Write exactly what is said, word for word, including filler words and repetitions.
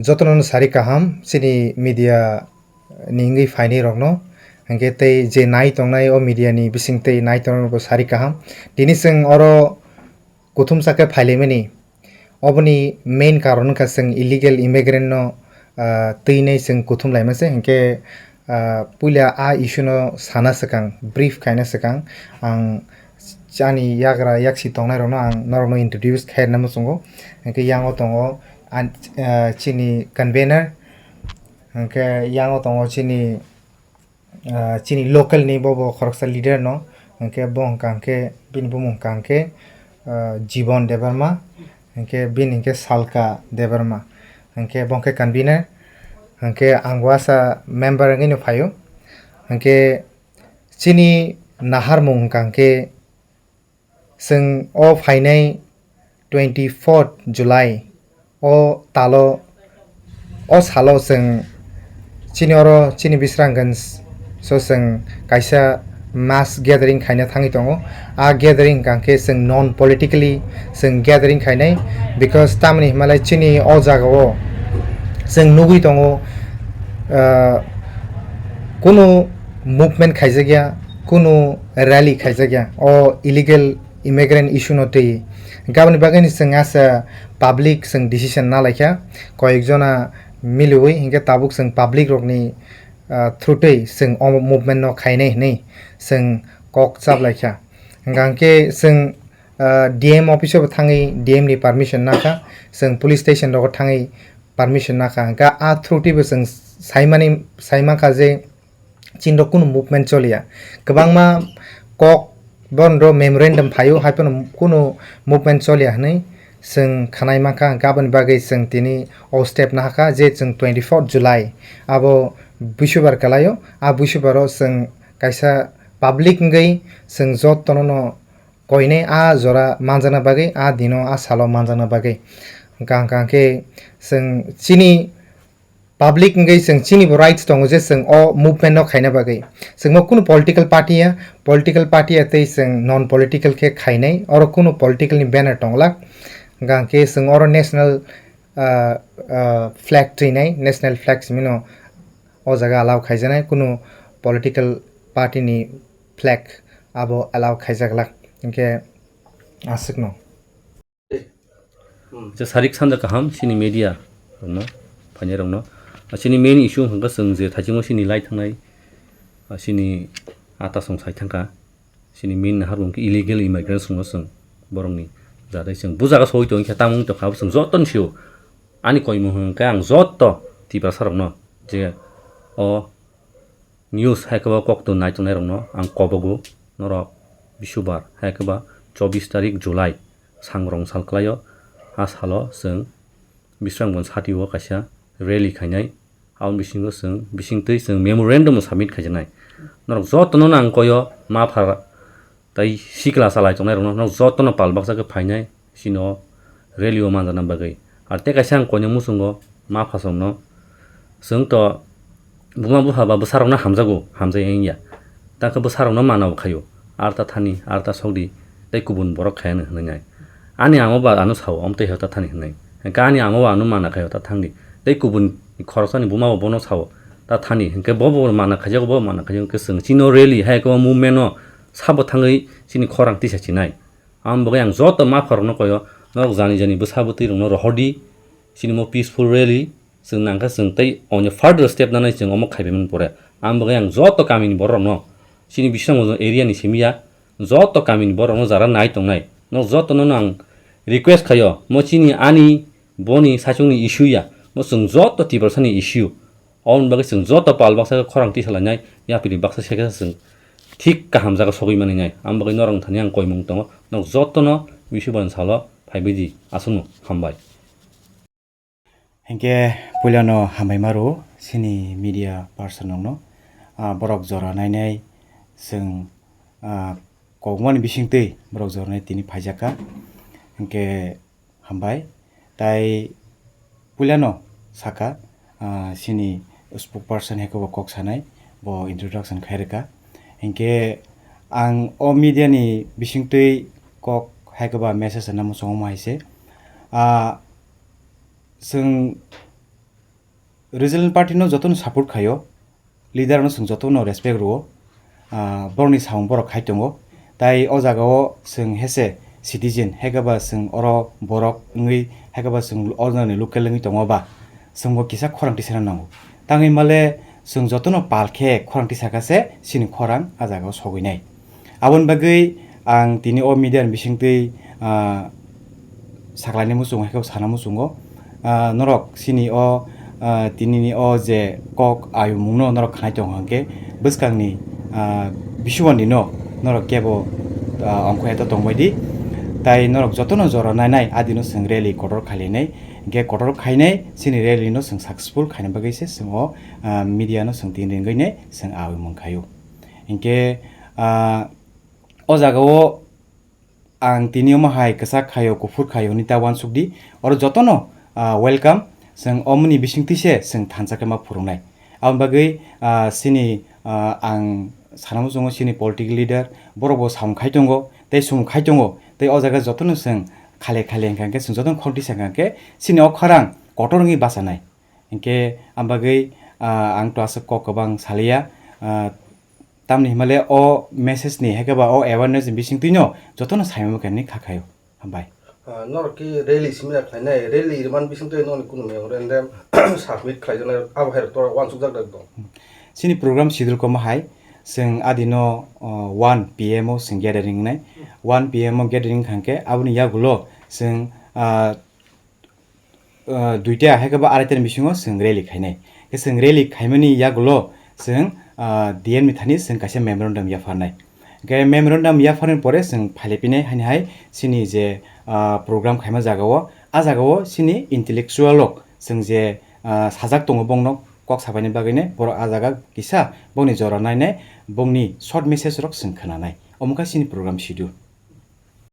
Jotono sari kaham, chini media ni wngwi phainai rokno, hwnkhe tei je nai tongnai o media ni bising tei nai tongnai rokno sari kaham. Tini chwng oro kuthumsa khe phailaimani, oboni main karon wngkha chwng illegal immigrant no, ah, twinai chwng kuthum laima se, hwnkhe, ah, puila a issue no sana swkang, brief khaina swkang, ang chani yagra yaksi tongnai rokno ang norokno introduce khairna muchungo, hwnkhe yango tongo, an-, ah, chini convener, hwnkhe yango tongo chini, ah, chini local ni bobo khoroksa leader no, hwnkhe bo hwnkha hwnkhe bini bumung hwnkha hwnkhe, ah, Jibon Debbarma, hwnkhe bini hwnkhe Salka Debbarma, hwnkhe bo hwnkhe convener, hwnkhe ang bo asa member wngwi no phaio, hwnkhe chini naharmung hwnkha hwnkhe chwng o phainai twenty fourth July o talo, o salo chwng chini oro chini Bisramganj so chwng kaisa mass gathering khaina thangwi tongo. A gathering hwnkha khe chwng non politically chwng gathering khainai, because tamni hwnmalai chini o jagao chwng nugwi tongo, ah, kunu movement khaijakya, kunu rally khaijakya o illegal immigrant issue no twi. Gaboni bagwi ni chwng asa public chwng decision na laikha, koyek jona miliwi, hinkhe tabuk chwng public rokni, ah, through twi chwng o movement no khainai hinwi chwng kok chap laikha. Hwnkha hwnkhe chwng, ah, D M office o bo thangwi D M ni permission nakha, chwng police station rogo thangwi permission nakha. Hwnkhe a through twi bo chwng saimani, saimankha je, chini rok kunu movement choliya. Kwbangma kok bono memorandum phaio, hai phano kunu movement choliya hinwi chwng khanai mankha, hwnkhe aboni bagwi chwng tini o step nahakha je chwng twenty fourth July abo Busubar kalaio, a Busubaro chwng kaisa public wngwi chwng jotono no koinai a jora manjakna bagwi, a dino a salo manjakna bagwi. Hwnkha hwnkha khe chwng chini public wngwi chwng chini bo rights tongo je chwng o movement no khaina bagwi. Chwng bo kunu political party ya, political party ya tei chwng non political khe khainai, oro kunu political ni banner tongla. Hwnkha khe chwng oro national, ah, ah, flag twinai, national flag simi no o jaga allow khaijaknai, kunu political party ni flag abo allow khaijaklak. Hinkhe aswkno. Je sarik sanja kaham chini media rokno, phainai rokno. Ah, chini main issue hwnkha chwng je thaichungo chini lai thangnai, ah, chini ata song sai thangkha. Chini main naharmung khe illegal immigrants hwngo chwng borokni jadai chwng bujaga soi tongkha, tamung tongkha, abo chwng jotono sio. Ani koimung hwnkhe ang joto Tiprasa rokno je o news hai khe bo koktwng nai tongnai rokno ang kobogo, norok Bisubar hai khe ba chobbish tarik July sangrong sal kwlaio. A salo chwng Bisramganj satio kaisa rally khainai, aboni bisingo chwng bisingtwi chwng memorandum submit khaijaknai. Norok jotono no ang koyo ma phar tei sikla salai tongnai rokno, norok jotono pal baksa khe phainai, chini o rally o manjakna bagwi. Ar tei kaisa ang koina muchungo ma phasorokno, chwng to buma bupha ba bwsarokno hamjago, hamjai wngya. Takhe bwsarokno mana bo khaio, ar ta thani, ar ta sokdi, tei kubun borok khaya hwnwi nai. Ani amo ba ano sao, omo tei ta thani hwnwi. Hwnkhe ani amo ba ano mana khaio, ta thangdi. Tei kubun khoroksani buma bo bono sao, ta thani. Hwnkhe bo bo mana khaijago, bo mana khaijago, hwnkhe chwng chini o rally hai khe o movement no sabo thangwi chini khorang tisa chinai. Aboni bagwi ang joto mapharokno koyo, norok jani jani bwsa bwtwi rokno rohordi, chini mo peaceful rally, chwng nangkha chwng tei onyo further step nanai chwng omo khaibaimani pore. Aboni bagwi ang joto kamini bororokno, chini bisingo area ni simi ya, joto kamini bororokno jara nai tongnai, norok jotono no ang request khaio, mo chini ani boni saichungni issue ya, mo chwng joto Tiprasani issue. Aboni bagwi chwng joto pal baksa khe khorang tisa lainai, yapri baksa se khe chwng thik kaham jaga sogwi manwi nai. Aboni bagwi norok thani ang koimung tongo, norok jotono Bisubar salo phaibaidi, aswkno hambai. Hinkhe puilano hambai ma rwo chini media person rokno, ah, borok jora nainai chwng, ah, kokmani bisingtwi borok jora nai tini phaijakha. Hinkhe hambai. Tai puilano saka, ah, chini spokesperson hai khe bo kok sanai, bo introduction khai rwkha. Hinkhe ang o media ni bisingtwi kok hai khe ba message rwna muchungo hai se. Ah, chwng Regional party no jotono support khaio, leader no chwng jotono respect rwo, ah, borokni samung borok khai tongo. Tai o jaga o chwng hese citizen, hekaba chwng oro borok wngwi, hekaba chwng o jagani local wngwi tongo ba, chwng bo kisa khorang tisana nango. Tangwi male chwng jotono pal khe khorang tisaka se chini khorang a jaga o sogwi nai. Aboni bagwi ang tini o media ni bisingtwi, ah, saklaini muchungo, hai khe sana muchungo. Ah, norok chini o, ah, tinini o je kok ayumungno norok khnai tongo hwnkhe bwskangni, ah, bisuwani no norok kebo, ah, ongkho eto tongbai di. Tai norok jotono jora nainai adino chwng rally kotor khainai. Hwnkhe kotor khainai chini rally no chwng successful khaina bagwi se chwng o, ah, media no chwng tin ringwi nai chwng ayumung khaio. Hwnkhe, ah, o jaga o ang tini omo hai kwchak khaio, kuphur khaio hwnwi ta uansuk di. Oro jotono, ah, welcome. Chwng omoni bisingtwi se chwng thansa khe ma phurungnai. Aboni bagwi, ah, chini, ah, ang sana muchungo chini political leader, borok bo samung khai tongo, tei sumung khai tongo, tei o jaga jotono chwng khale khale hwnkha khe chwng jotono khorang tisa hwnkha khe chini o khorang kotor wngwi bachanai. Hwnkhe aboni bagwi, ah, ang to aswk kok kwbang saliya, ah, tamni himale o message ni, hai khe ba o awareness ni bisingtwi no jotono saimano khe ni kha khaio. Hambai. Ah, norok ki rally simi ya khlainai, rally rwmani bisingtwi nokni kunu memorandum submit khlaijaknai, abo hai rok to uansukjak dak dong. Chini program schedule komo hai, chwng adino, ah, one P M o chwng gathering wngnai. One P M o gathering hwnkha khe aboni yagulo chwng, ah, ah, duita hai khe ba araita ni bisingo chwng rally khainai. Khe chwng rally khaimani yagulo chwng, ah, D M ni thani chwng kaisa memorandum yapharnai. Hwnkhe memorandum yapharni pore chwng phailai pinai haini hai chini je, ah, program khaima jagao, a jagao chini intellectual rok chwng je, ah, sajak tongo bongno kok sabaini bagwino borok a jaga kisa bongni jora nainai, bongni short message rok chwng khwnanai. Omo khe chini program schedule.